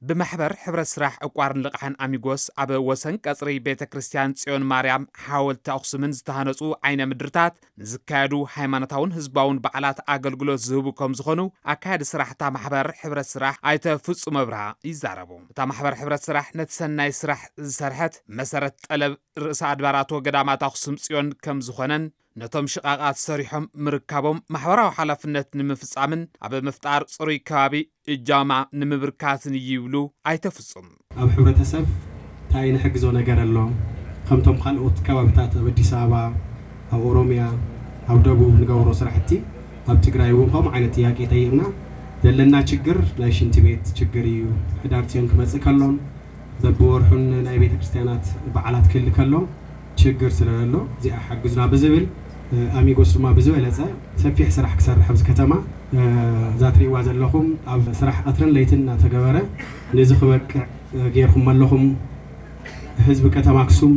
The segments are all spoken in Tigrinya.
ብማሕበር ሕብረት ስራሕ ዕቋርን ልቓሕን ኣሚጎስ ኣብ ወሰን ቀጽሪ ቤተ ክርስቲያን ጽዮን ማርያም ሓወልቲ ኣኽሱምን ዝተሃነጹ ዓይነ ምድርታት ንዝካየዱ ሃይማኖታውን ህዝባውን በዓላት ኣገልግሎት ዝህቡ ከም ዝኾኑ ኣካያዲ ስራሕ እታ ማሕበር ሕብረት ስራሕ ኣይተ ፍጹም ኣብርሃ ይዛረቡ። እታ ማሕበር ሕብረት ስራሕ ነቲ ሰናይ ስራሕ ዝሰርሐት መሰረት ጠለብ ርእሰ ኣድባራት ወገዳማት ኣኽሱም ጽዮን ከም ዝኾነን ነቶም ሽቓቓት ሰሪሖም ምርካቦም ማሕበራዊ ሓላፍነት ንምፍጻምን ኣብ ምፍጣር ጽሩይ ከባቢ እጃማ ንምብርካትን እዩ ይብሉ ኣይተ ፍጹም። ኣብ ሕብረተሰብ እንታይ ንሕግዞ ነገር ኣሎ? ከምቶም ካልኦት ከባቢታት ኣብ ኣዲስ ኣበባ፣ ኣብ ኦሮምያ፣ ኣብ ደቡብ ንገብሮ ስራሕቲ ኣብ ትግራይ እውን ከምኡ ዓይነት ጥያቄ ጠይቕና። ዘለና ችግር ናይ ሽንቲ ቤት ችግር እዩ። ሕዳር ጽዮን ክመጽእ ከሎን በብወርሑን ናይ ቤተ ክርስቲያናት በዓላት ክህሉ ከሎ ችግር ስለ ዘሎ እዚኣ ሓግዙና ብዝብል፣ እ፣ ኣሚጎስ ድማ ብዝበለጸ ሰፊሕ ስራሕ ክሰርሕ ኣብዚ ከተማ፣ እ፣ እዛ ትርእይዋ ዘለኹም ኣብ ስራሕ ቀትርን ለይትን እናተገበረ ነዚ ክበቅዕ፣ እ፣ ጌርኩም ኣለኹም። ህዝቢ ከተማ ኣክሱም፣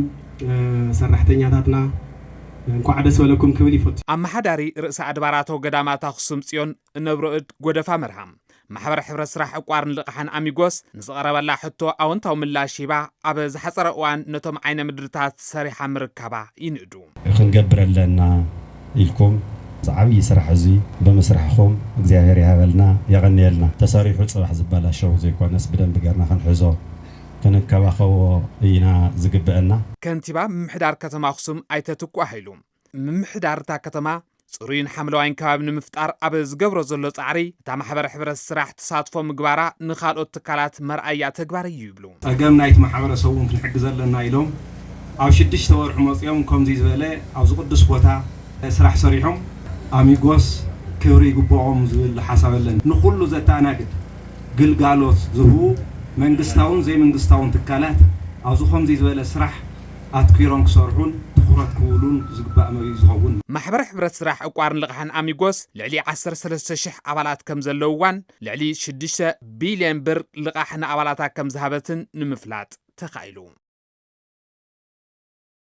እ፣ ሰራሕተኛታትና እንኳዕ ደስ በለኩም ክብል ይፈቱ። ኣመሓዳሪ ርእሰ ኣድባራት ወገዳማት ኣኽሱም ጽዮን እነብረእድ ጎደፋ መርሃም ማሕበር ሕብረት ስራሕ ዕቋርን ልቓሕን ኣሚጎስ ንዝቐረበላ ሕቶ ኣወንታዊ ምላሽ ሂባ ኣብ ዝሓፀረ እዋን ነቶም ዓይነ ምድርታት ሰሪሓ ምርካባ ይንእዱ። ክንገብር ኣለና ኢልኩም እዚ ዓብዪ ስራሕ እዚ ብምስራሕኹም እግዚኣብሔር ይሃበልና የቐንየልና። ተሰሪሑ ፅባሕ ዝበላሸው ዘይኮነስ ብደንብ ጌርና ክንሕዞ ክንከባኸቦ ኢና ዝግበአና። ከንቲባ ምምሕዳር ከተማ ኣኽሱም ኣይተ ትኩ ሃይሉ ምምሕዳር እታ ከተማ ጽሩይን ሓምለዋይን ከባቢ ንምፍጣር ኣብ ዝገብሮ ዘሎ ጻዕሪ እታ ማሕበር ሕብረት ስራሕ ተሳትፎ ምግባራ ንኻልኦት ትካላት መርኣያ ተግባር እዩ ይብሉ። ጸገም ናይቲ ማሕበረሰብ እውን ክንሕግዝ ኣለና ኢሎም ኣብ ሽዱሽተ ወርሒ መጺኦም ከምዚ ዝበለ ኣብዚ ቅዱስ ቦታ ስራሕ ሰሪሖም ኣሚጎስ ክብሪ ይግብኦም ዝብል ሓሳብ ኣለኒ። ንኹሉ ዘተኣናግድ ግልጋሎት ዝህቡ መንግስታውን ዘይመንግስታውን ትካላት ኣብዚ ከምዚ ዝበለ ስራሕ ኣትኲሮም ክሰርሑን ትኹረት ክህብሉን ዝግባእ መብዩ ዝኸውን። ማሕበር ሕብረት ስራሕ ዕቋርን ልቓሕን ኣሚጎስ ልዕሊ ዓሰርተ ሰለስተ ሽሕ ኣባላት ከም ዘለውዋን ልዕሊ ሽዱሽተ ቢልዮን ብር ልቓሕ ንኣባላታ ከም ዝሃበትን ንምፍላጥ ተኻኢሉ።